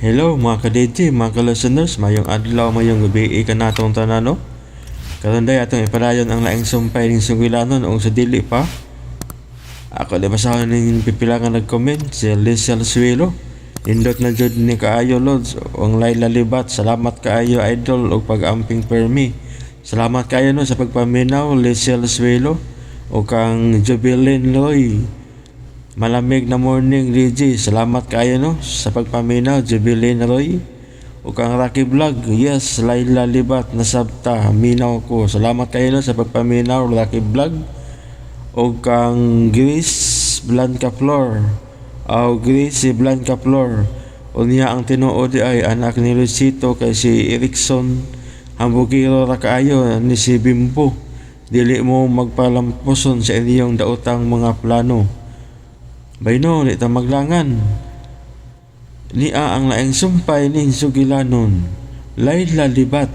Hello mga ka-DJ, mga ka-listeners, mayong adlaw, mayong gabi kanatong tanan, no? Karon day atong ipadayon ang laing sumpay ning sugilanon ug sa dili pa. Ako di basahon ning pipila nga nag-comment si Lisel Suelo. Nindot na jud ni kaayo, Lods, ang Laila Libat. Salamat kaayo, idol, og pag-amping permi. Salamat kaayo, no, sa pagpaminaw, Lisel Suelo, o kang Jubilin Loy. Malamig na morning, DJ. Salamat kaayo, no, sa pagpaminaw, Jubilin Roy. O kang Rocky Vlog. Yes, Laila Libat nasabta. Minaw ko. Salamat kaayo, no, sa pagpaminaw, Rocky Vlog. O kang Grace Blanca Flor. O Grace Blanca Flor. Unya ang tinuod ay anak ni Luisito kay si Erickson hambugiro ra kaayo ni si Bimbo. Dili mo magpalampuson sa inyong daotang mga plano. Bayno, di ta maglangan. Nia ang laing sumpay ning sugilanon. Laila Libat,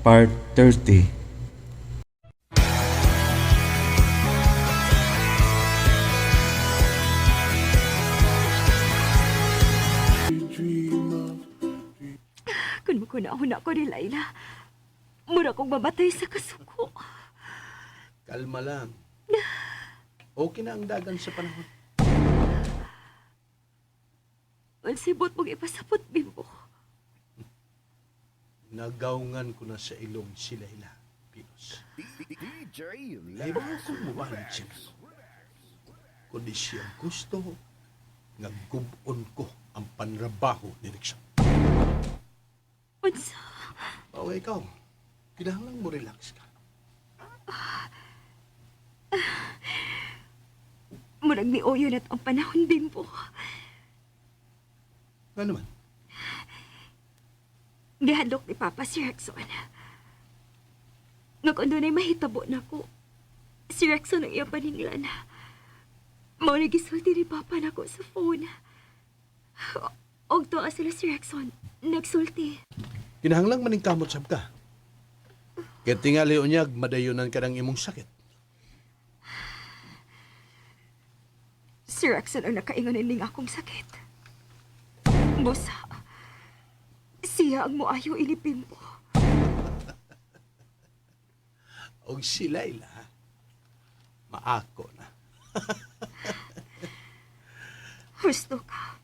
Part 30. Kung makuna-huna ko ni Laila, mura kong mamatay sa kasuko. Kalma lang. Okay na ang dagan sa panahon. Unsibot mong ipasapot, Bimbo? Nagawngan ko na sa ilong si Laila, Pinos. Nahibaw kong mubalik siya nako. Kundi siya gusto nga gubon ko ang panrabaho ni Rickson. Unsa? Okay, ikaw. Kinahanglan mo relax ka. Murag miuyo na ang panahon, Bimbo. Nga naman? Gihadlok ni Papa si Rexon. Nga kung dunay mahitabo nako, si Rexon ang iyang paninglan. Mao ni gisulti ni Papa nako sa phone. Og tuwa sila si Rexon, nagsulti. Kinahanglan maning kamot sab ka. Kaya tingali unyag, madayonan ka ng imong sakit. Si Rexon ang nakaingon ining akong sakit. Busa, siya ang moayo ini, Bimbo. Og si Laila, maako na. Husto ka.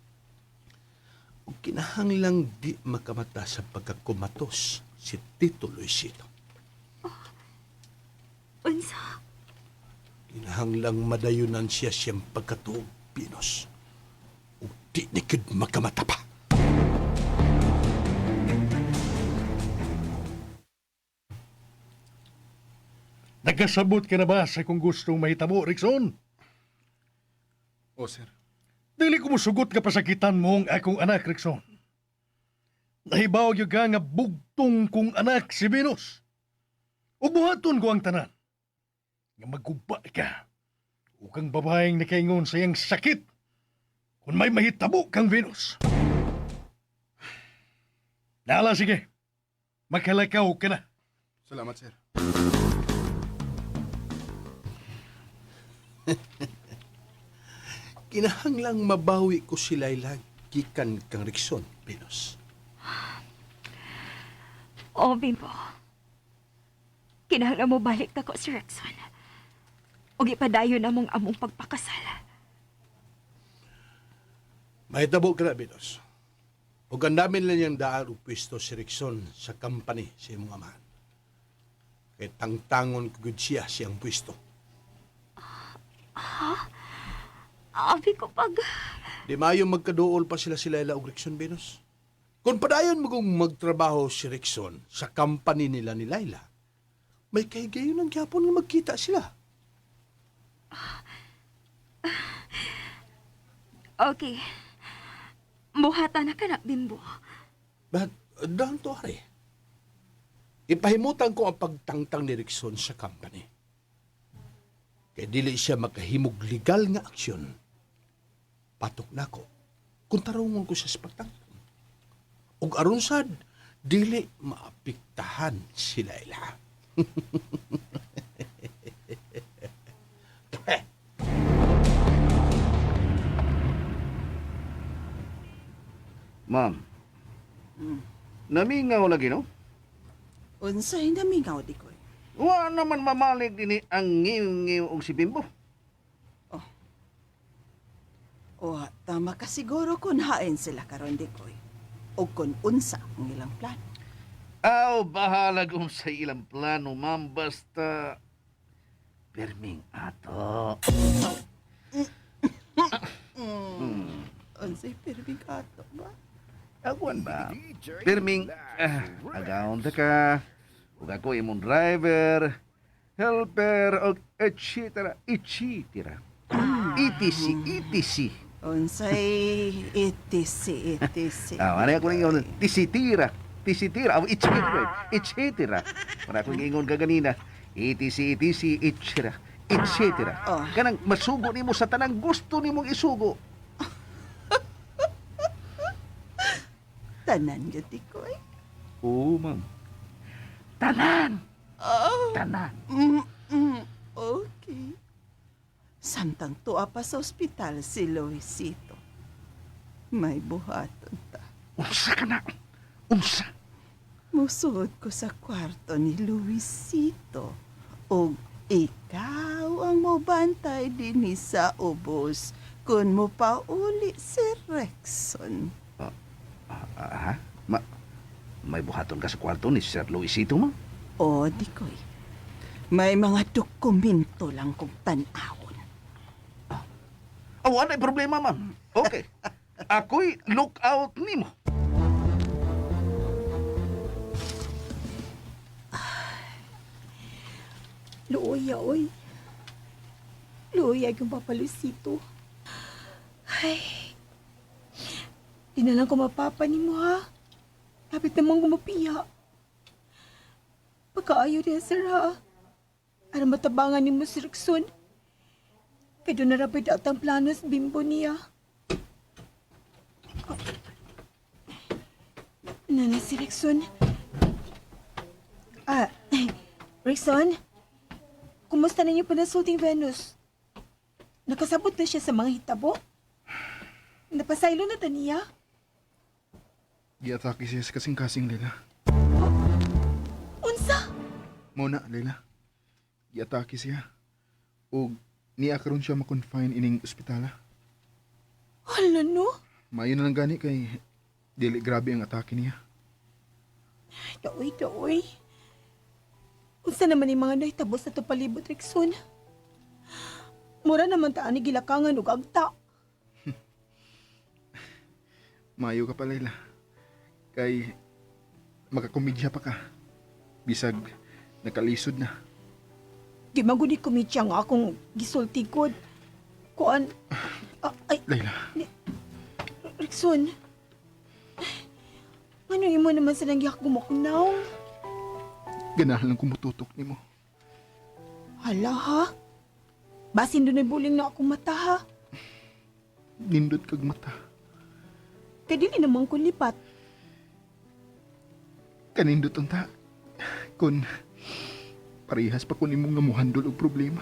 Ug kinahanglang di makamata sa pagkakumatos si Tito Luisito. Unsa? Kinahanglang madayunan siya siyang pagkatuog, Pinos. Ug di ni gud makamata pa. Nagkasabot ka na ba sa kung gustong mahitabo, Rickson? O, sir. Dili ko musugot ka pasakitan mo ang akong anak, Rickson. Nahibaw gyud ka nga bugtong kong anak si Venus. Ug buhaton ko ang tanan. Nga maguba ka. Ug ang babaeng nakaingon sa iyang sakit kung may mahitabo kang Venus. Nala, sige. Makalakaw ka na. Salamat, sir. Kinahanglang mabawi ko si Laila gikan kang Rickson, Pinos. O, Bimbo. Kinahanglan mo balik ta ko si Rexon. Ug ipadayon na mong among pagpakasal. Mahitabo ka na, Pinos. Ug andamin lang niyang daan og pwesto si Rickson sa company sa imong amahan. Kay tangtangon ko gud siya siyang pwesto. Abi ko pag. Di maayo magkaduol pa sila si Laila og Rickson, Venus. Kung padayon mo kung magtrabaho si Rickson sa company nila ni Laila, may kahigayon ang gyapon nga magkita sila. Okay. Buhata na ka na, Bimbo. But don't worry. Ipahimutan ko ang pagtangtang ni Rickson sa company. Kaya dili siya makahimog legal nga aksyon. Patok nako kung tarungon ko siya sa pagtangtang. Ug aron sad, dili maapektahan si Laila. Ma'am, Namingaw lagi, no? Unsay namingaw di ko. Wa naman mamalig dinhi ang ngiw-ngiw og si Bimbo. O tama ka siguro kung hain sila karon di ko. O kung unsa ang ilang plan. Aw, bahala kung sa ilang plano, ma'am. Basta, pirming ato. Unsay pirming ato ba? Agwan ba? Pirming, agaon ta ka. Ug ako imong driver, helper, og et cetera, et cetera. ETC, ETC. Unsay etc etc. Ah, ano ako ningon? Tisitira. Tisitira. Oh, et cetera. Et cetera. Para akong ingon ka ganina. ETC, ETC, et cetera. Et cetera. Oh. Kanang masugo nimo sa tanang gusto nimong isugo. Tanan gyud di ko. Oo, ma'am. Tanan! Tanan. Okay. Samtang tuwa pa sa ospital si Luisito. May buhaton ta. Unsa ka na? Unsa? Musuod ko sa kwarto ni Luisito. Og ikaw ang mobantay dinhi sa ubos kung mo pauli si Rexon. Ah, ha? May buhaton ka sa kwarto ni Sir Luisito, ma'am? O, di ko'y. May mga dokumento lang kong tan-awon. Oh, wala problema, ma'am. Okay. Ako'y look out nimo. Luoya, oy. Luoya yung Papa Luisito. Ay, di na lang ko mapapa ni mo, ha? Kapit namang gumapiya. Pagkaayo niya, sir, ha? Aron matabangan ni mo si Rickson. Kaya doon na rapid out ang plano sa bimbo niya. Oh. Nana si Rickson. Ah, Rickson? Kumusta ninyo panasulting Venus? Nakasabot na siya sa mga hitabo? Napasaylo na ta niya? Giatake siya sa kasing-kasing, Leila. Unsa? Mao na, Leila. Giatake siya. Og niya karon siya makonfine ining ospitala. Hala no? Maayo na lang gani kay dili grabe ang atake niya. Daoy, daoy. Unsa naman yung mga nahitabo sa to palibot, Rickson? Mura naman taan ni gilakangan ug agta. Maayo ka pa, Leila. Kay makakomedya pa ka. Bisag nakalisod na. Di man gud ni komedya nga akong gisulti gud. Kuan ah, ay, Leila, Rickson. Ano imo naman sa nangyak gumaknaw? ganahan lang kumututok nimo. Hala ha? Basin doon buling na akong mata ha. Nindot kag mata. Kay dili naman ko lipat. Kanindot unta. Kun parehas pa kun imong nga muhandol og problema.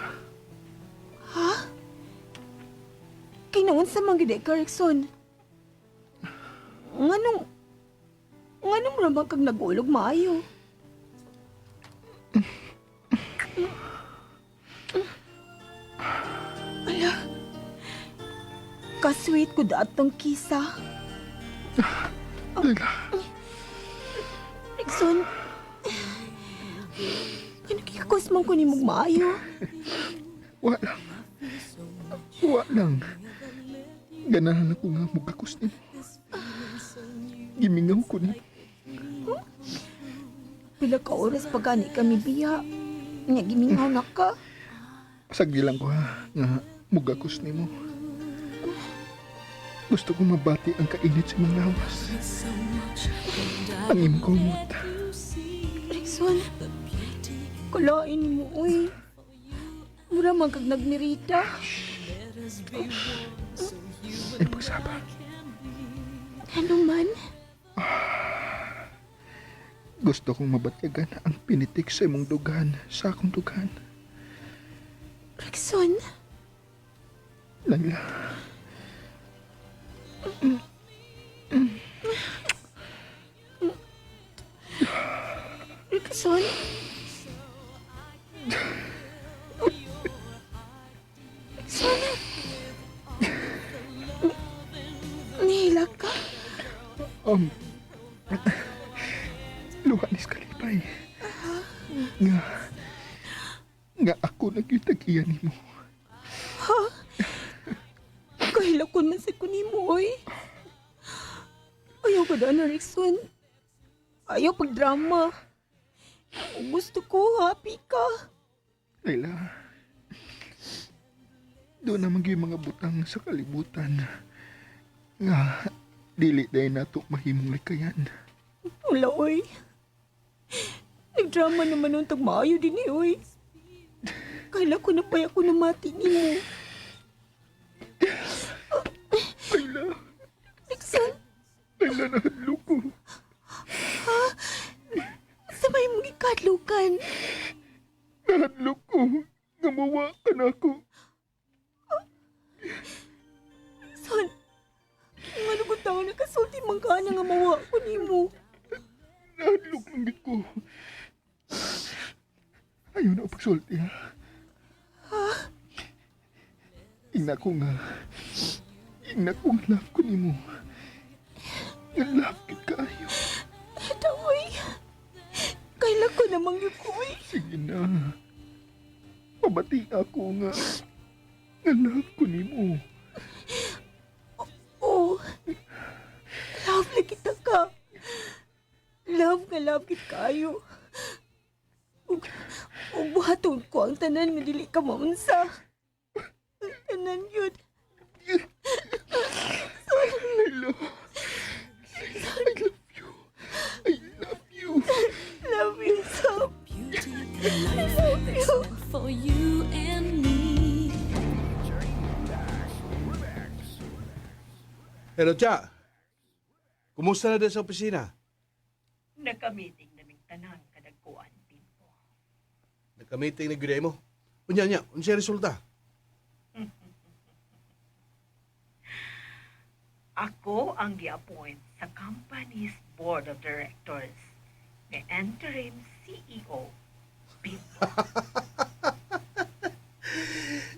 Kay naon sa mga gid ka, Rickson? Nganong nganong mura man kag nag-ulog maayo? Ala. Kasweet ko daatong kisa. Leila, Rickson. Ano kikakos man ko ni mong maayo? wa lang. Wa lang. Ganahan ako nga mugakos nimo. Gimingaw ko nimo. Pila ka oras pa gani kami biya. Nya gimingaw na ka. Pasagdi lang ko ha, nga mugakos nimo. Gusto ko mabati ang kainit sa imong lawas. Ang imong kumot. Rickson, kulain mo, uy. Mura man kag nagmirita. Ay pagsaba. Ano man? Gusto kong mabatyagan ang pinitik sa imong dugan, sa akong dugan. Rickson, Laila. Rickson? Rickson? Nihilak ka? Um, luha ni kalipay. Nga, nga ako nagyutag iya nimo. Kahilak ko man sa kunimo, oy. Ayaw ko na, Rickson. Ayaw pagdrama. Gusto ko, happy ka. Layla, doon naman gyud mga butang sa kalibutan. Nga, dili dahil nato mahimong likayan. Wala, oy. Nagdrama naman nung tagmaayo din eh, oy. Kaila ko na pa ako namati ni mo. Layla, Rickson, Layla, nahadlok ko. sa may mong ikadlukan. Nahadlok ko. Nga mawa ka na ako. Son, nga nagot tao nakasulti man ka na nga mawa ko ni mo. Nahadlok lang gid ko. Ayaw na pagsulti, ha? Ingna ko nga. Ingna ko nga love ko nimo. Nga love gid kaayo. Ito, oy. Kaila ko namang yun ko, oy. Sige na. Pabati ako nga. Nga love ko nimo. Oh, love na kita ka. Love nga love kit kayo. Ug, ug buhaton ko ang tanan nga dili ka maunsa. Ang tanan yun. Layla. I love you. I love you. Love you so. I love you. For you and me. Hello, Cha. Kumusta na din sa opisina? Nagka-meeting naming tanan kadagkuan, Bimbo. Nagka-meeting na gyud mo. Unya nya, unsay resulta? Ako ang gi-appoint sa company's board of directors ni interim CEO, Bimbo.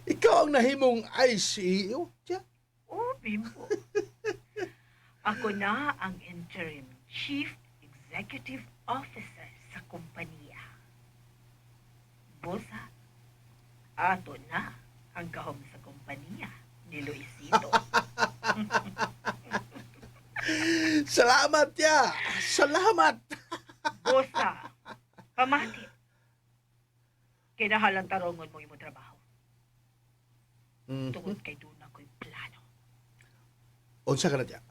Ikaw ang nahimong ICEO, Cha. Oh, Bimbo. Ako na ang interim chief executive officer sa kumpanya. Bosa, ato na ang gahom sa kumpanya ni Luisito. Salamat, ya. Salamat. Bosa, pamati. Kinahalang tarongon mo imong trabaho. Tungod kay doon ako'y plano. Unsa ka na, Cha?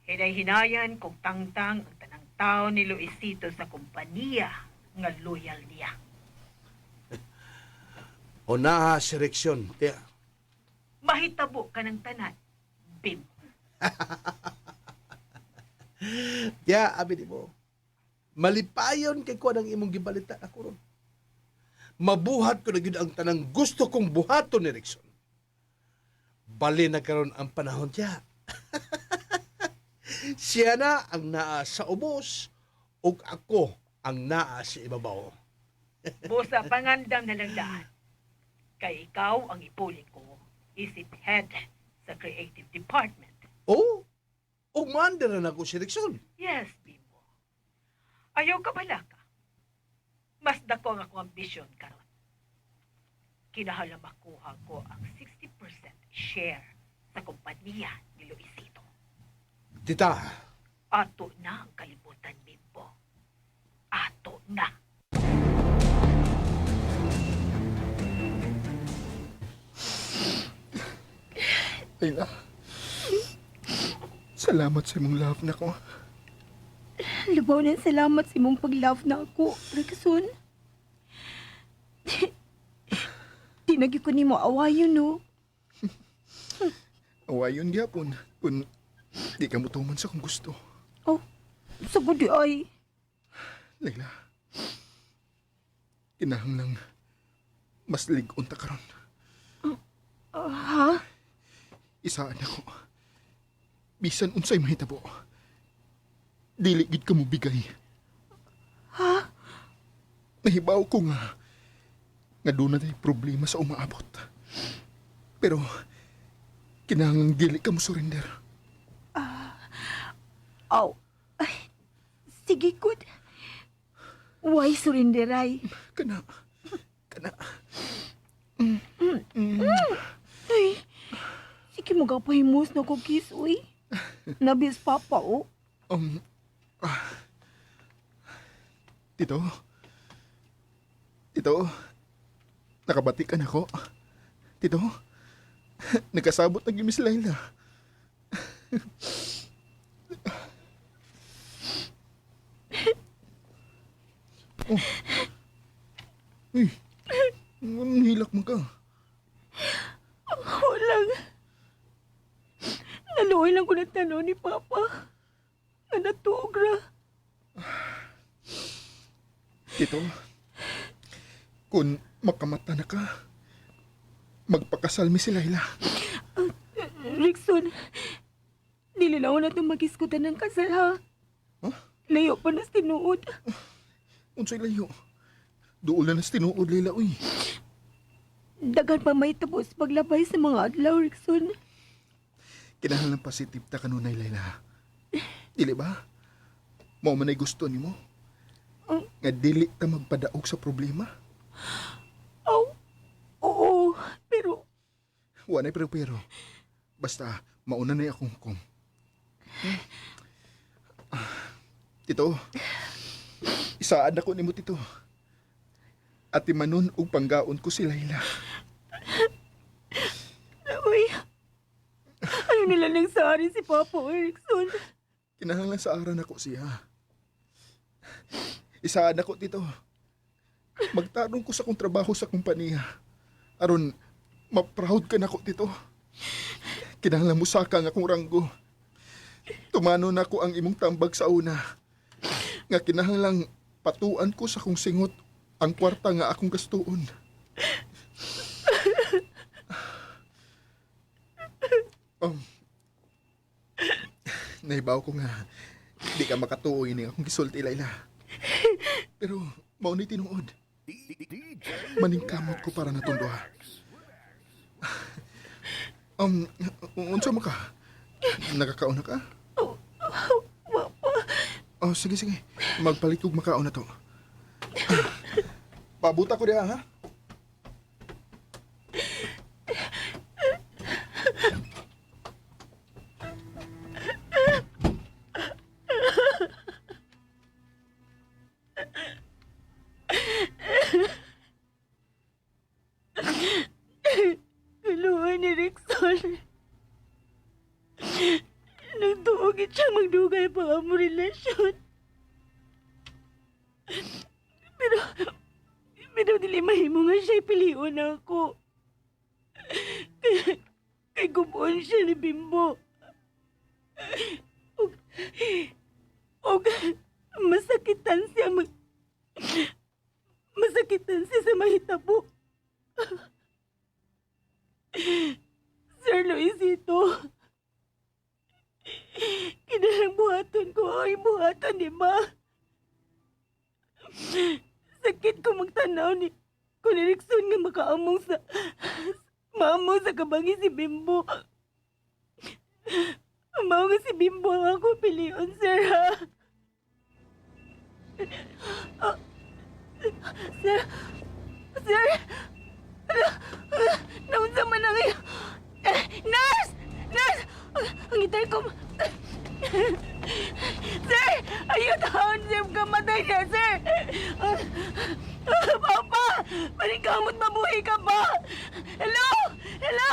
Hinay-hinayan kong tangtang ang tanang tao ni Luisito sa kumpanya nga loyal niya. O naa seleksyon, Tia. Mahitabo ka ng tanan, Bim. Tia, abi di mo. Malipayon kay ko ang imong gibalita ako ron. Mabuhat ko na gyud ang tanang gusto kong buhaton ni Rickson. Bali na karon ang panahon, Tia. Siya na ang naa sa ubos ug ako ang naa sa ibabaw. Busa pangandam na lang daan. Kay ikaw ang ipuling ko, isip head sa creative department. Oh, ug maandar na ako si Rickson. Yes, Bimbo. Ayaw ka pala ka. Mas dako ang akong ambisyon karon. Kinahala makuha ko ang 60% share sa kumpanya ni Luisito. Tita, Ato na ang kalibutan, Bimbo. Ato na. Layla. Salamat sa imong love na ko. Lubaw na salamat sa imong pag-love na ako, Rickson. Tinagi ko nimo awayon, no? Awayon gyapon kun di ka motuman sa kong gusto. Oh, sagod di ay. Layla. Kinahanglang mas lig-on ta karon. Ha? Isaan ako. Bisan unsay mahitabo. Dili gid ka mobigay. Ha? Nahibaw ko nga nga doon na tayo problema sa umaabot. Pero kinahanglang dili ka mo surrender. Aw, ay, sige, good. Why surrenderay? Kana kana Ay, sige mo pahimus na ko kiss, uy. Nabis papa, oh. um Tito. Tito. Nakabati ka na ko. Tito. Nagkasabot na Miss Laila. Oh. Uy. Anong hilak mo ka? Walang. Naluoy lang ko ng tanaw ni Papa. Nga natuog ra. Tito, kung makamata na ka, magpakasal mi si Laila. Rickson, dili lang na itong magiskutan ng kasal, ha? Huh? Layo pa na sa tinuod. Unsay layo? Duol na nas tinuod, Laila, uy. Dagan pa may tapos paglabay sa mga adlaw, Rickson. Kinahanglan positive ta kanunay, Laila. Dili ba? Mao man ay gusto nimo? Nga dili ta magpadaog sa problema? Aw, oo, pero Wa nay pero pero. Basta mauna na akong hukom. Ah, Tito, isaad ako nimo, Tito. Ati manon og panggaon ko si Laila. Uy, ano nila nang sari si Papa Erickson? Kinahanglan sa aran ako siya. Isaad ako, Tito. Magtarong ko sa akong trabaho sa kompanya. Aron, ma-proud ka nako, Tito. Kinahanglan mo saka ang akong ranggo. Tumano na ko ang imong tambag sa una. Nga kinahanglang patuan ko sa akong singot ang kwarta nga akong gastuon. Um, Nahibaw ko nga, di ka makatuo ini akong gisulti, Laila. Pero, mao ni tinuod. Maningkamot ko para natong duha. Unsa man ka? Nakakaon na ka? Oh, sige, sige. Magpalit og makaon na to. Pabuta ko diha, ha? Kaluhan ni Rickson. Nagtuogit siya magdugay pa ang relasyon. Pero, pero dili mahimo nga siya piliun ako. Kay, kay gubuon siya ni Bimbo. Og, og masakitan siya mag, masakitan siya sa mahitabo. Sir Luisito, kinalang buhaton ko ay buhaton, di ba? Sakit ko magtanaw ni kung Erickson nga makaamong sa maamong sa kabangi si Bimbo. Mao nga si Bimbo ang ako pilion, sir, ha? Ah, sir, sir, ala, naunsa man ang iyo. Eh, nurse! Nurse! Ang intercom! Sir! Ayaw taon sir! Kamatay na, sir! Ah, ah, Papa! Paningkamot mabuhi ka ba? Hello? Hello?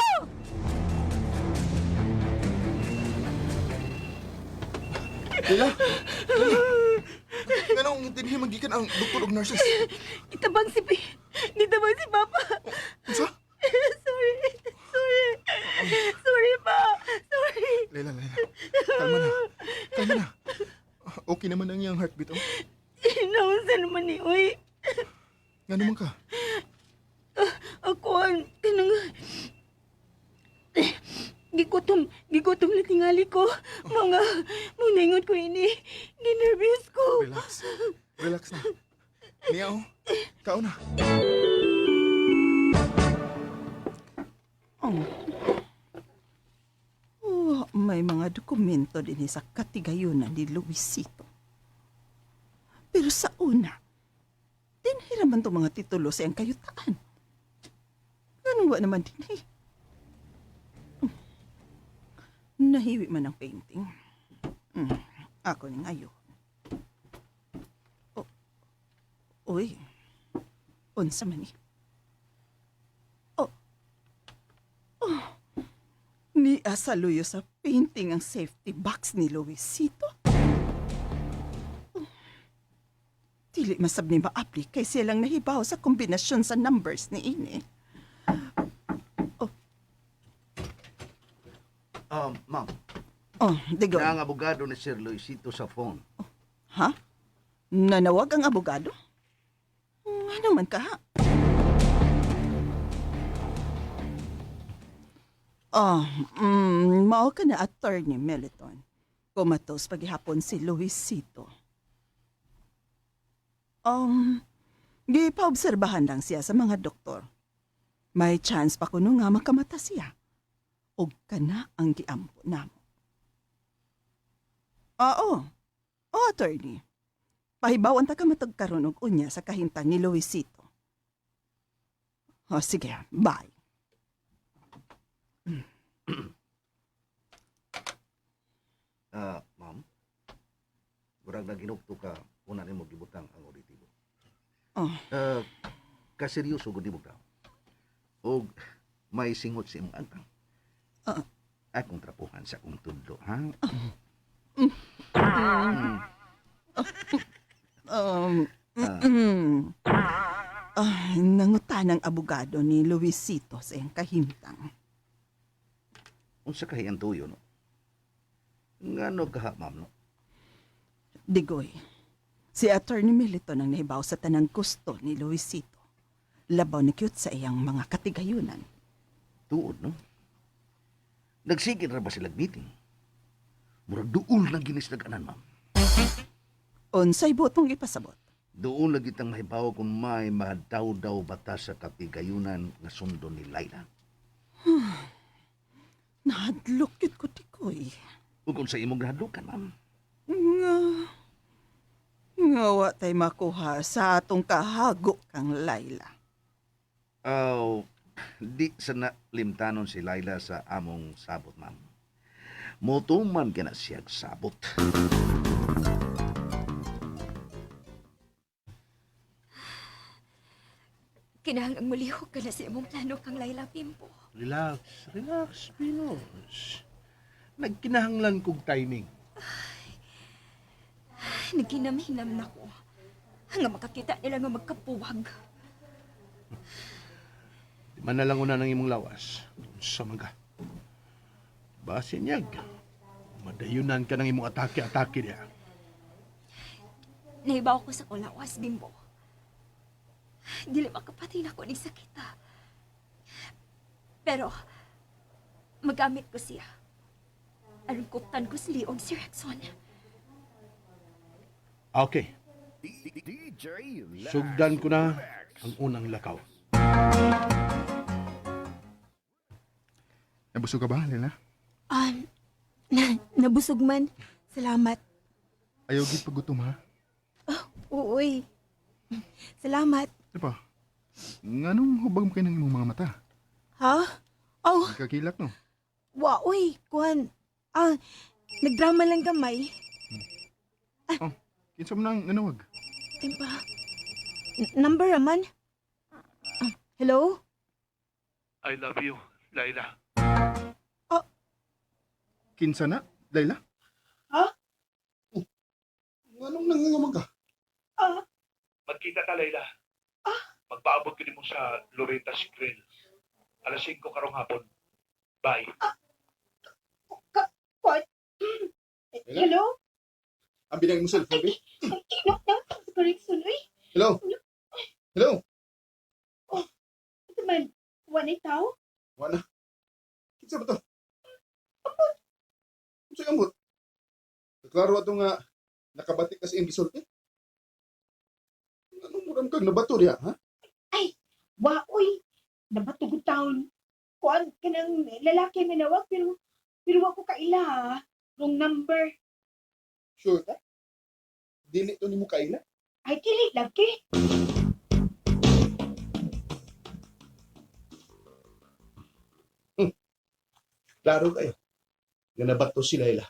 Laila! Laila! Nganong dinhi man gikan ang doktor og nurses? Gitabang si Pi... Gitabang si Papa! Unsa? Sorry! Sorry! Sorry pa! Sorry! Laila, Laila. Kalma na. Kalma na. Okay naman ang iyang heartbeat, oh. Naunsa naman ni Uy. Nga naman ka? Ako ang kanang gigutom, gigutom na tingali ko. Mga, mga ingon ko ini. Ginervyos ko. Relax. Relax na. Niya oh. Kao na. Oh. Oh, may mga dokumento din sa katigayunan ni Luisito. Pero sa una, dinhi raman itong mga titulo sa iyang kayutaan. Ganun wa naman din eh. Nahiwi man ang painting. Ako ni ngayon. Oh. Uy. Unsa man eh. Oh. Ni asaluyo sa painting ang safety box ni Luisito. Oh. Dili masab ni maapli kay siya lang nahibaw sa kombinasyon sa numbers ni ini. Ma'am, Oh, digo. na ang abogado ni Sir Luisito sa phone. Ha? Nanawag ang abogado? Ano man ka? Oh, mao ka na attorney Meliton. Kumatos paghihapon si Luisito. Gipaobserbahan lang siya sa mga doktor. May chance pa kuno nga makamata siya. Og kana ang giampo namo. Oo. O, attorney. Pahibawan ta ka matag karon og unya sa kahimtang ni Luisito. O, sige. Bye. Ma'am, murag na ginukto ka, una nimo gibutang ang auditibo. Oh. Kaseryoso gud nimo tao. Og may singot sa imong agtang. Ah. Akong trapuhan sa akong tudlo, ha? Nangutan ang abogado ni Luisito sa iyang kahimtang. Unsa kahi ang tuyo, no? Ngano kaha, ma'am, no? Digoy, si Attorney Militon ang nahibaw sa tanang gusto ni Luisito. Labaw ni cute sa iyang mga katigayunan. Tuod, no? Nagsigid ra ba sila meeting? Murag duol na ginis nag-anan, ma'am. Unsay butong ipasabot. Doon lagi tang mahibaw kung may madaw-daw bata sa katigayunan nga sundon ni Laila. Nahadlok yun ko, Digoy. Ug kung sa imong nahadlukan, ma'am. Nga, nga wa tay makuha sa atong kahago kang Laila. Aw, di sa na limtanon si Laila sa among sabot, ma'am. Motuman ka na siyag sabot. Kinahanglang mulihok ka na sa imong plano kang Laila, Bimbo. Relax, relax, Venus. Nagkinahanglan kog timing. Naghinam-hinam na ko. Hanggang makakita nila nga magkapuwag. Di man na lang una ng imong lawas. Sa mga. Base niyag. Madayunan ka ng imong atake-atake niya. Nahibaw ko sa kulawas, Bimbo. Dili makapatay na ko ning sakit, ah. Pero, magamit ko siya. Aron kuptan ko si Leon si Rexon. Okay. Sugdan ko na ang unang lakaw. Nabusog ka ba, Lela? Ah, nabusog man. Salamat. Ayaw gid pagutom ha. Uy. Salamat. Di ba? Nganong hubag mo kay ng imong mga mata? Ha? Oh, Kakilak no. wa, uy, kuan. Ah, nagdrama lang gamay. Oh, kinsa man ang nanawag? Tempa. Number raman. Ah, hello? I love you, Laila. Kinsa na? Layla? Ha? Oh, nganong nangangamag ka? Ah, Magkita ka, Laila. Magpaabot ko mo sa Loretta's Grill. Alas 5 karong hapon. Bye. what? Hello? Ang binang mo cellphone, be? Kinok na sa correction, uy. Hello? Hello? Ito man, wala tao? Wala. Kinsa ba to? Unsa kamot? Klaro ato nga nakabatik ka sa iyong gisulti. Anong Muram kag nabato diha, ha? Ay, wa oy. Nabatugod taon. Kuan kanang lalaki na nawag pero pero wa ko kaila ha. Wrong number. Sure ka? Dili to nimo kaila? Ay dili lagi. Klaro kayo. Nga nabato si Laila.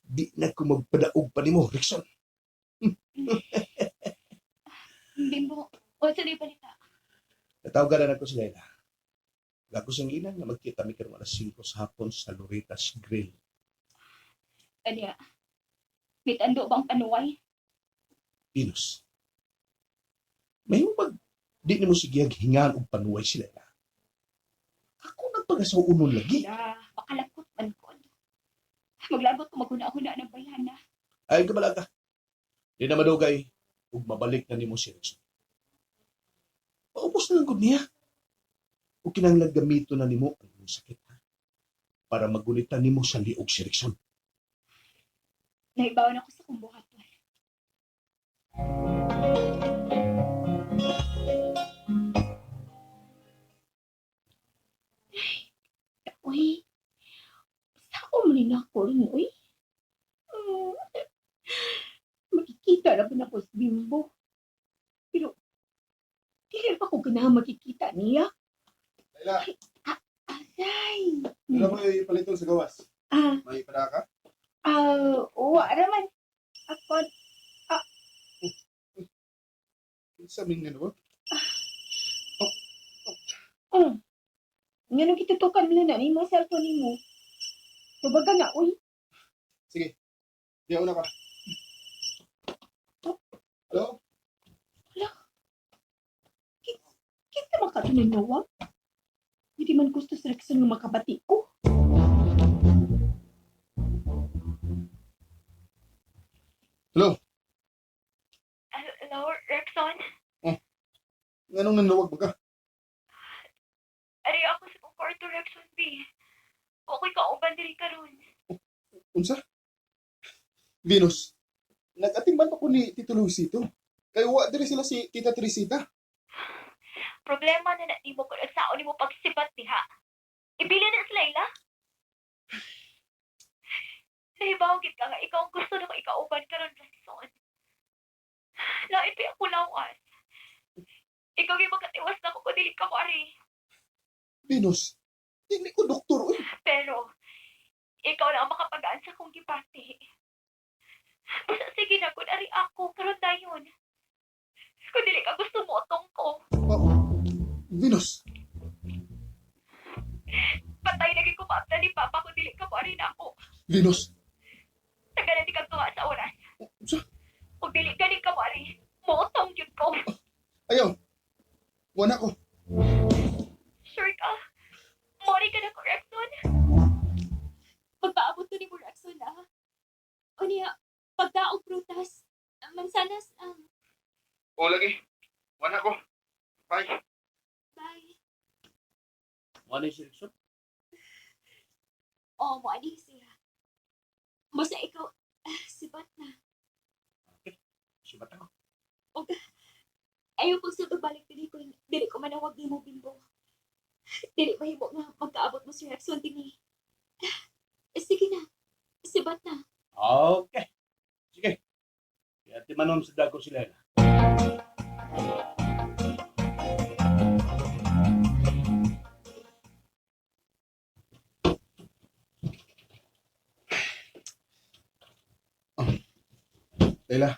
Di na ko magpadaog pa nimo, Rickson. Bimbo, unsa na balita? Natawagan na ko si Laila. Gago siyang ina nga magkita mi karong alas 5 sa hapon sa Loreta's Grill. Anya. May tando bang panuway? Venus. May pag di nimo sige hingan og panuway si Laila. Ako nang pag-asaunon lagi. Na, makalakot man ko. Maglagot ko maghuna-huna ng bayhana. Ay kabalaga. Di na madugay ug mabalik na nimo si Rickson. Paubos na lang gud niya. Ug kinahanglan gamito na nimo ang imong sakit ha? Para magunitan nimo sa liog si Rickson. Naibawan ako sa kumbuhaton. Uy. Sao man ni nako rin uy. Makikita ra ba nako si Bimbo? Pero dili pa ko ganahan makikita niya. Laila, Aray. wala mo paliton sa gawas. Ah, May padaka ka? ah, wa ra man. Ako Kinsa ming nanawag? Oh. Nganong gitutukan mo na nimo cellphone nimo? Tubaga na uy. Sige. Diya una ka. Hello? Kinsa man ka tunay? Hindi man gusto sa Rexon nga makabati ko. Hello? Hello, Rexon? Nganong nanawag ba ka? Ari ako sa kong kwarto, Rexon B. Okay ka uban diri karon. Unsa? Venus, nag-atimban pa ko ni Tito Luisito. Kay wa diri sila si Tita Teresita. Problema na na nimo kung nagsaon nimo pagsibat diha. Ibili na si Layla. Nahibaw gid ka nga ikaw ang gusto nako ikauban karon, Rexon. Lain pa ako lawas. Ikaw gyud makatiwas nako kung dili ka mo ari. Venus, dili ko doktor oy. Pero ikaw lang ang makapagaan sa akong gipati. Basta sige na kung ari ako karon dayon. Kung dili ka gusto mo utong ko. Oh, Venus, Patay na gyud ko maabda ni Papa kung dili ka mo ari na ako. Venus. Tagalan di ka tuwa sa oras. Unsa? Kung dili gani ka mo ari, moutong gyud ko. Ayaw. Wala ko. Sure ka? Mori ka na ko, Rexon? Magpaabot to ni mo, Rexon, ah. O niya, pagdaog prutas, mansanas ang O lagi. Wala ko. Bye. Bye. Wala si Rickson? Oo, mo ani siya. Basta ikaw, sibat na. Okay. Sibat ako. Ayaw pag sa balik dili ko, dili ko manawag ni mo, Bimbo. Dili mahimo nga magkaabot mo si Rexon dinhi. Sige na, sibat na. Okay. Sige. Kaya timanon sa dago si Laila. Laila,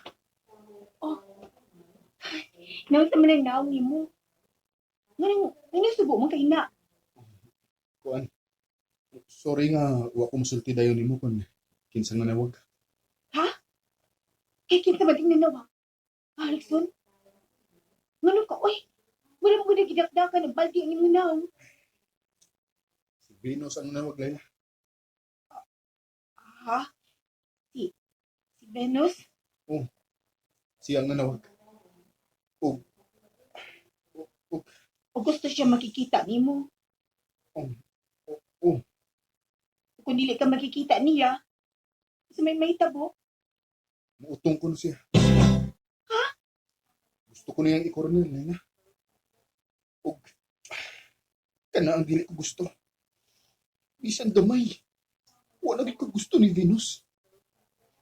Naunsa man ang naong nimo? Nganong nganong subo man kay na? Kuan. Sorry nga wa ko musulti dayon nimo kun kinsang nanawag. Ha? Kay kinsa man ting nanawag? Ah, Rexon? Ngano ka oy? Wala mo gud gidakdakan ng baldi ang imong naong. Si Venus ang nanawag, Laila. Ha? Si si Venus? Oh. Siya ang nanawag. Og og og O gusto siya makikita nimo? Oh. Oh. Kung dili ka makikita niya, sa may mahitabo. Muutong ko na siya. Ha? Gusto ko niyang i-corner, Layla. Og, kana ang dili ko gusto. Bisan gamay. Wala gid ko gusto ni Venus.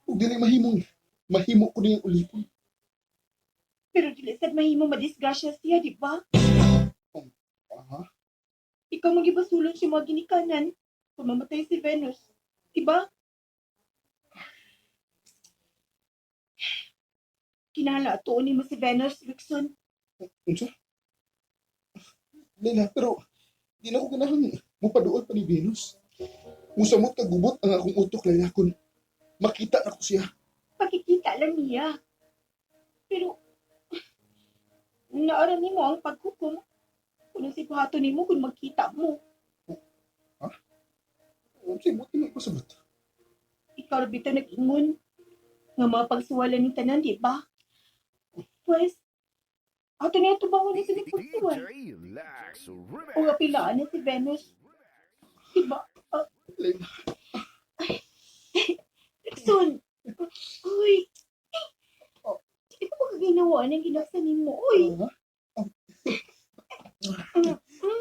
Ug dili mahimong mahimo ko niyang ulipon. Pero dili sad mahimo madisgrasya siya, di ba? Aha. Ikaw magibasulon siya mga ginikanan kung mamatay si Venus. Di ba? Kinahanglan atuon nimo si Venus, Rickson. Unsa? Layla, pero di na ko ganahan mupaduol pa ni Venus. Musamot kag gubot ang akong utok, Layla, kung makita na ko siya. Pakikita lang niya. Pero, naara nimo ang paghukom. Kung si buhaton nimo kung magkita mo. Unsay buti mo ipasabot? Ikaw ra bitaw nag-ingon nga mga pagsuwalan ni tanan, di ba? Pues, ato niya tubangon ni sa pagsuwal. O apilaan na si Venus. Di ba? Layla, Rickson! Uy! Di ko makaginawa ng ginaksa nimo, uy. ha?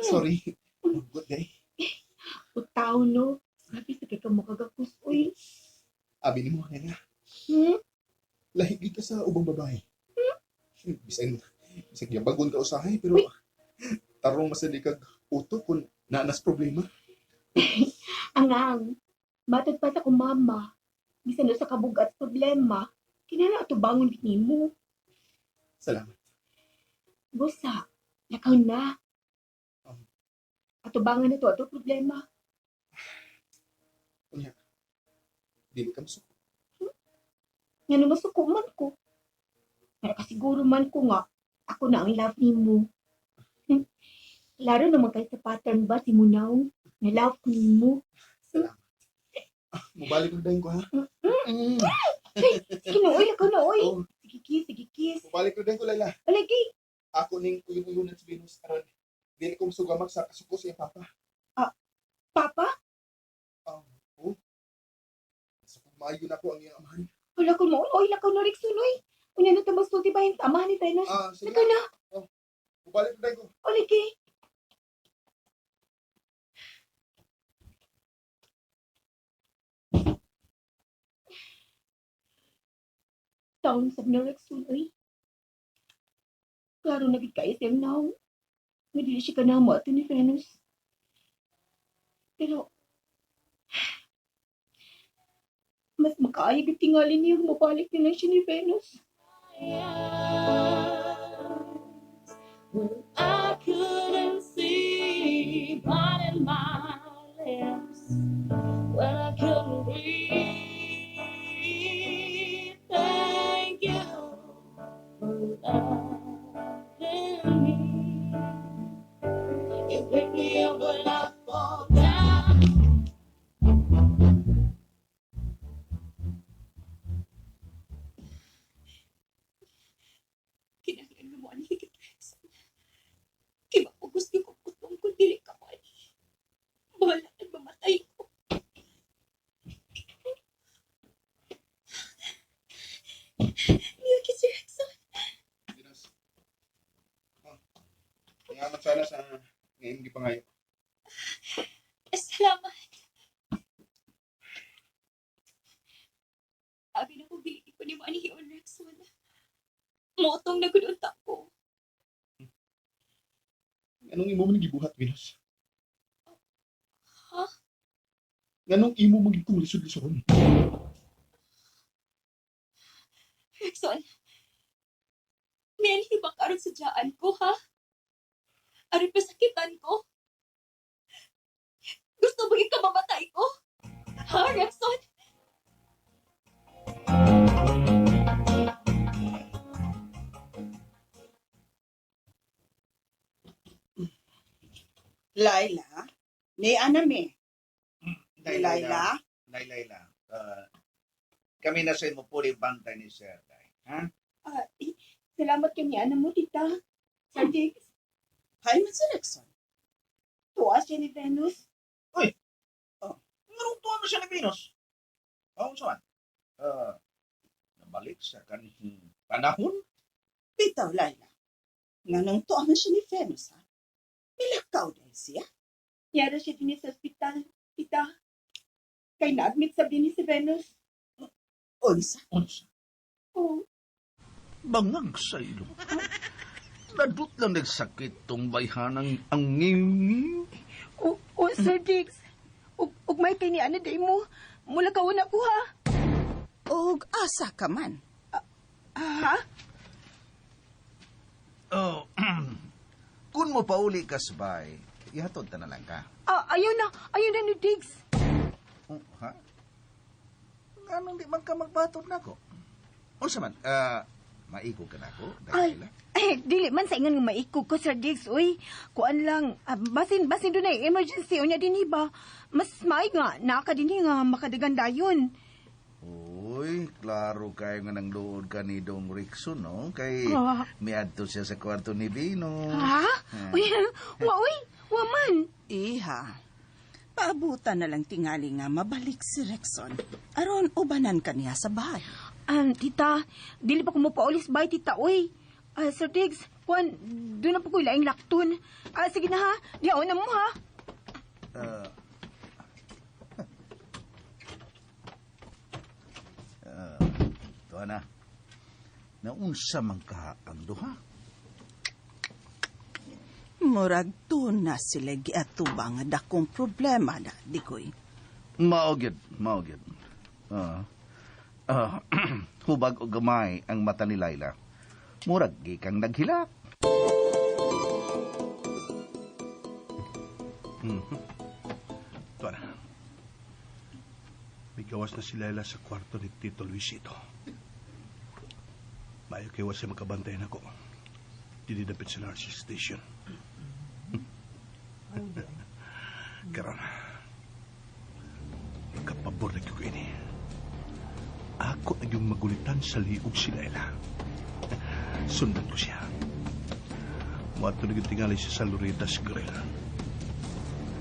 Sorry. Good day. Utaw, no? Grabe sa kay ka makagakus, uy. Abi nimo, Layla. Hmm? Lahi gid ka sa ubang babae. Bisan bisag yabagon ka usahay pero tarong masali kag utok kung naanas problema. Angang, matag pa sa kong mama. Bisan sa kabugat problema, kinala ato bangon nimo. Salamat. Busa, lakaw na. Atubangan na to ato problema. Unya. Dili ka masuko. Nga no masuko man ko. Pero kasiguro man ko nga, ako na ang love nimo. Laro naman kay sa pattern ba si Munaw? Nga love ko nimo. Salamat. Mubalik na dayon ko ha. Mm. Sige na, oy, lakaw na, oy. Oh, Sige kiss, sige kiss. mubalik na dayon ko, Layla. Alagi, Ako ning uyun-uyunan si Venus aron dili ko masugamak sa kasuko sa iyang papa. papa, Oh. Sa maayo na ko ang iyang amahan. wala ko mo, oy, lakaw na Rickson, oy. Unya na tamas tulti ba yung tama ni Venus? Sige. Lakaw na, Mubalik na dayon ko. alagi. Taon sa na Rickson, oy. Klaro na gid kayo siyang naong. Nga dili siya kanamo ato ni Venus. Pero, mas makaayo gid tingali niya mabalik na lang siya ni Venus. When I couldn't see, biting my lips, when I couldn't breathe. Thank you for loving me. You pick me up when I fall down. Kinahanglan mo ani higit Rickson. Kay mapugos gyud ko kutong kung dili ka mo ani. Bahala na mamatay ko. Niyo si Rickson. Venus. Ah. Salamat sana sa ngayong gipangayo. Salamat. Abi na ko dili ko nimo ani Rickson. Motong na gud unta ko. Anong imo man gibuhat, Venus? Ha? Nganong imo man gid kong lisod-lisoron? Rickson, may anhi ba karon sa diyaan ko, ha? Aron pasakitan ko? Gusto mo yung kamamatay ko? Ha, Rickson? Laila, ni anami. Ni Laila. Day, Layla. Kami na sa imo puli bantay ni Sir, Day. Ha? Ah, eh, salamat kay ni Ana mo, tita. Sir Diggs, Hay man si Rickson. tuwa siya ni Venus. Ngarong tuwa mo siya ni Venus. Oh, unsa man? makabalik sa kanhing panahon. Bitaw, Laila. Nga nang tuwa man siya ni Venus, ha? Milakaw dahil siya. Yara siya din sa ospital, tita. Kay na-admit sa din si Venus. Unsa? Unsa? Oh, Bangag sa ilong. Nadut lang nagsakit tong bayhanang ang ngiw-ngiw. O, o Sir Diggs. Ug may kay ni ana day mo. Mula ka una ko ha. Og asa ka man. Ha? Oh, kung mo pauli ka sabay, ihatod ta na lang ka. Ah, ayaw na. Ayaw na ni Diggs. Oh, ha? Anong di man ka magbatod nako? Unsa man, maigo ka nako, Ay, Dahila? eh, dili man sa ingon nga maikog ko, Sir Diggs. Uy, kuan lang. Basin doon ay emergency. Unya din ba? Mas maay nga, naa ka din nga makadagan dayon. Uy, klaro kayo nga nang luod ka ni Dong Rickson, no? Kay miadto siya sa kwarto ni Venus. Ha? Uy, wa uy, wa man. Iha. Paabutan na lang tingali nga mabalik si Rexon. Aron ubanan ka niya sa bahay. Tita, dili pa ko mo paulis bay, tita, uy. Sir Diggs, kuan, doon na po ko ilaing laktun. Sige na ha, diyaon na mo ha. Tuwa na. Naunsa man ka ang duha? Murag doon na sila giatubang nga dakong problema na, dikoy. Mao gyud, mao gyud. Hubag og gamay ang mata ni Laila. Murag gikang naghilak. Tuwa na. May gawas na si Laila sa kwarto ni Tito Luisito. Maayo kay wa siya makabantayan ako. Dili dapit sa nurses station. Karon, kapabor na ko ini. Ako ang yung magulitan sa liog si Laila. Sundan ko siya. Muadto na tingali siya sa Loreta's Grill.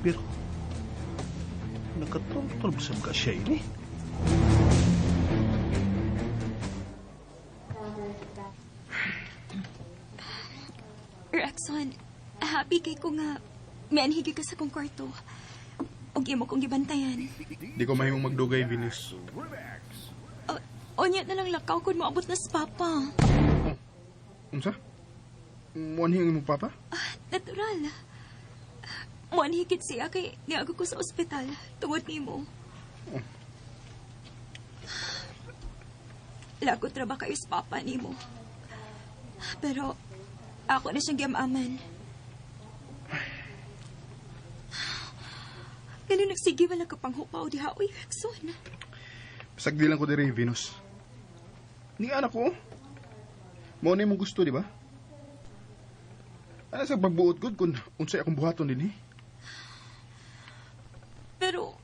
Pero, nakatortol sa ka siya ini. Rexon, happy kay ko nga mianhigi ka sa kong kwarto. Ug imo kong gibantayan. Di ko mahimong magdugay, Venus. Unya na lang lakaw kung moabot na si Papa. Unsa? Muanhi ang imong papa? Natural. Muanhigit siya kay niago ko sa ospital tungod nimo. Lagot ra ba kayo sa papa nimo? Pero ako na siyang giamaman. Ganun nagsige wala ka pang hupaw diha, uy, Rexon. Pasagdi lang ko diri, Venus. Ni anak ko. Mao na imong gusto, di ba? Ano sa pagbuot gud kung unsay akong buhaton dinhi? Pero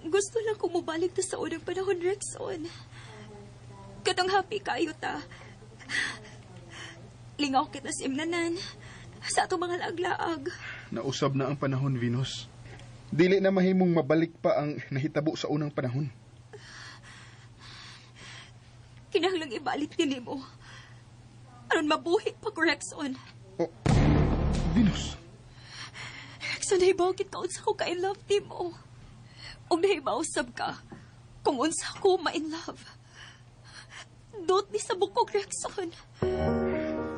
gusto lang ko mobalik ta sa unang panahon, Rexon. Katong happy kayo ta. Lingaw kita sa imnanan. Sa atong mga laag-laag. Nausab na ang panahon, Venus. Dili na mahimong mabalik pa ang nahitabo sa unang panahon. Kinahanglang ibalik din mo. Aron mabuhi pa ko, Rexon. Oh, Venus. Rexon, nahibaw kita unsa ko ka-in love ti mo. Ug nahibaw sab ka kung unsa ko ma-in love. Dot ni sa bukog, Rexon.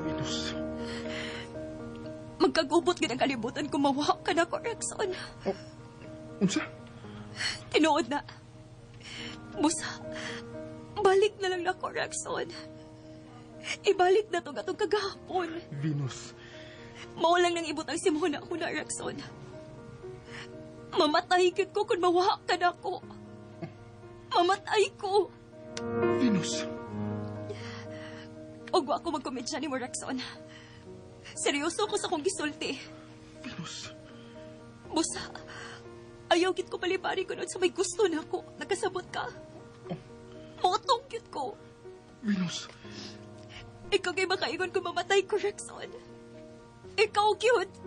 Venus. Magkagubot gid ang kalibutan kung mawa ka na ko, Rexon. Oh, unsa? Tinuod na. Busa, balik na lang nako, Rexon. Ibalik na to gatong kagahapon. Venus. Mao lang nang ibutang si Mona ako na, Rexon. Mamatay gid ko kung mawa ka na ko. Mamatay ko. Venus. Ug wa ko magkomedya ni mo, Rexon. Seryoso ko sa akong gisulti. Venus. Busa, ayaw gid ko palipari ko sa may gusto na ako. Nagkasabot ka. Motong gid ko. Venus. Ikaw kay makaingon kung mamatay ko, Rexon. Ikaw, cute.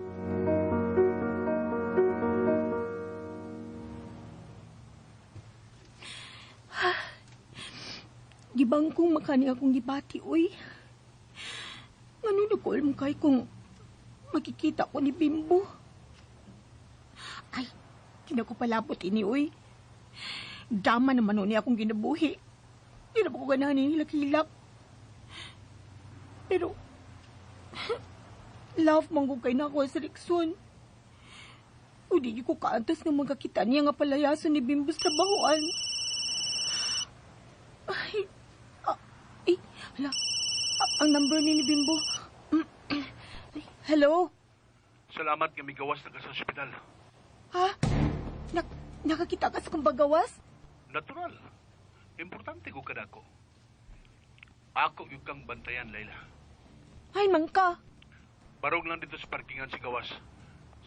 Gibangkong makani akong gibati, uy. Ngano nagkuol mo kay kung makikita ko ni Bimbo? Ay, di na ko palabot ini, uy. Dama naman nun niya akong ginabuhi. Di na ba ko ganahan ni hilak-hilak. Pero, love man ko kay nako sa Rikson. O di ko kaantos nga magkakita niya nga palayason ni Bimbo sa trabahoan. Ay, ah, ay, hala. Ah, ang number ni Bimbo. Ay, hello? Salamat nga migawas na ka sa ospital. Ha? Nakakita ka sa kong bagawas? Natural. Importante ko kadako. Ako yung kang bantayan, Layla. Ay, mangka. Barog lang dito sa parkingan si Gawas.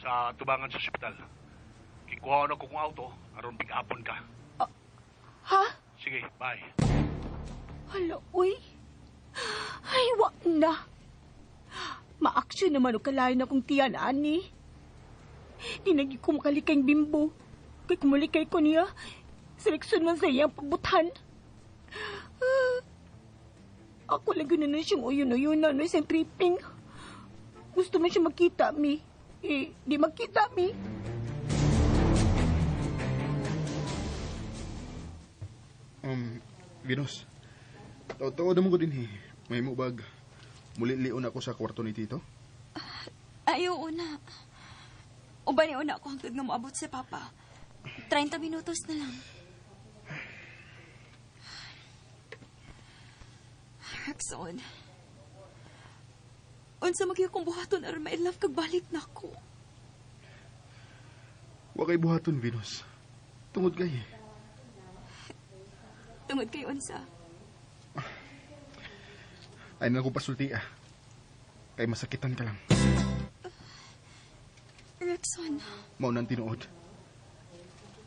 Sa tubangan sa ospital. Kikuha na ko kong auto, aron pig-apon ka. Ha? Sige, bye. Hala, uy. Ay, wa na. Ma-action naman o kalayo na kong tiyan, ani. Di nagi ko makalikay bimbo. Kay kumulikay ko niya, seleksyon man sa iyang pagbuthan. Ah, ako lang yun na siyang uyon-uyon na no, isang tripping. Gusto man siya magkita, mi. Eh, di magkita, mi. Venus, totoo naman ko din eh. May mubag. Muli lion ako sa kwarto ni Tito. Ay, oo na. Uban ni una ako hangtod nga moabot si Papa. 30 minutos na lang. Rexon. Unsa magyud kong buhaton aron ma-love kag balik nako. Wa kay buhaton, Venus. Tungod kay. Tungod kay unsa. Ay na ko pasulti ah. Kay masakitan ka lang. Rexon, Mao nang tinuod.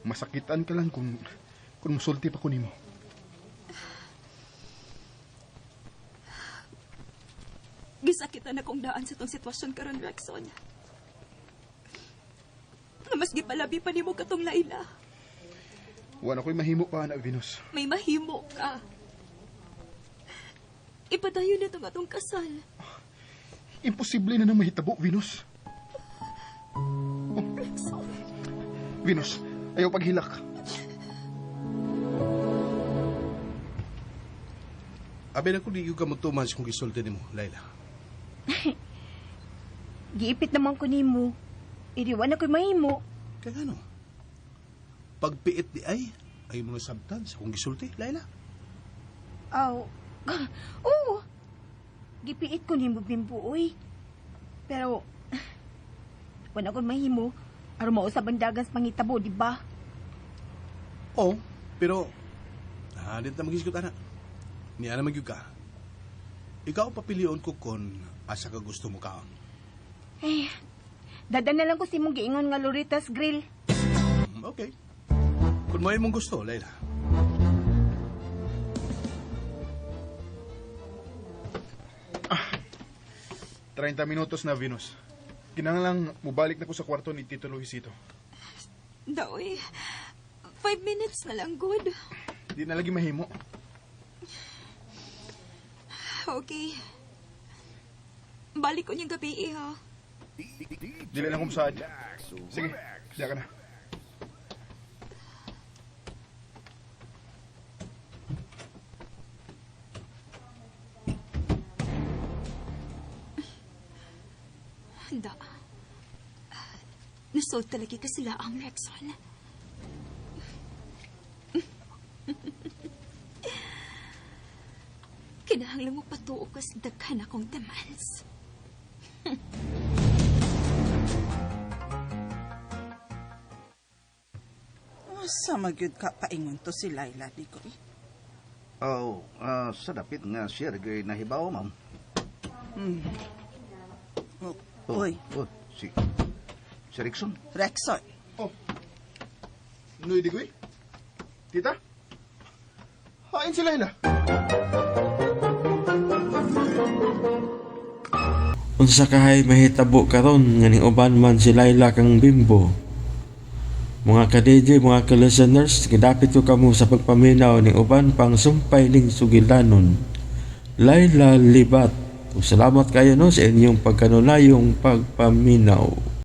Masakitan ka lang kung musulti pa ko nimo. gisakitan akong daan sa tong sitwasyon karon Rexon. Nga mas gipalabi pa nimo katong Laila. Wa na ko'y mahimo pa na Venus. May mahimo ka. Ipadayon na tong atong kasal. Imposible na nang mahitabo, Venus. Rexon. Venus, ayaw paghilak. Abi na ko di ka motuman sa kung gisulti nimo, Layla. Giipit naman ko nimo. Iriwan na ko'y mahimo. Kaya ano? Pagpiit di ay, ay mga sabtan sa kung gisulti, Layla. Aw. Oo. Gipiit ko nimo bimbo oy. Pero wala ko'y mahimo. Aron mausab ang dagan sa pangitabo, di ba? Oo, pero di ta magisgot ana. Niya na magyug ka. Ikaw ang papilion ko kon asa ka gusto mo kaon. Eh, dada na lang ko si mong giingon nga Lorita's Grill. Okay. Kung mo imong gusto, Layla. Ah, 30 minutos na, Venus. Kinahanglang mubalik na ko sa kwarto ni Tito Luisito. Daoy, 5 minutes na lang, good. Di na lagi mahimo. Okay. Balik ko niyang gabi eh, ha? Dili na kumsaad. Sige, diya ka na. Handa. Nasod talaga ka sila ang Rexon. Kinahanglan mo patuo ka sa daghan akong demands. Asa magyud ka paingon to si Laila, Digoy? Oh, sa dapit nga siya gay nahibaw, ma'am. Oh, Oh, Uy, Oh, si Rickson. Rexon. Oh. Noy, Digoy? Tita? Hain si Laila. Unsa kahay mahitabo karon nga ning uban man si Laila kang Bimbo. Mga ka-DJ, mga ka-listeners, gidapit ko kamo sa pagpaminaw ning uban pang sumpay ning sugilanon. Laila Libat. Ug salamat kayo no sa inyong pagkanunayong pagpaminaw.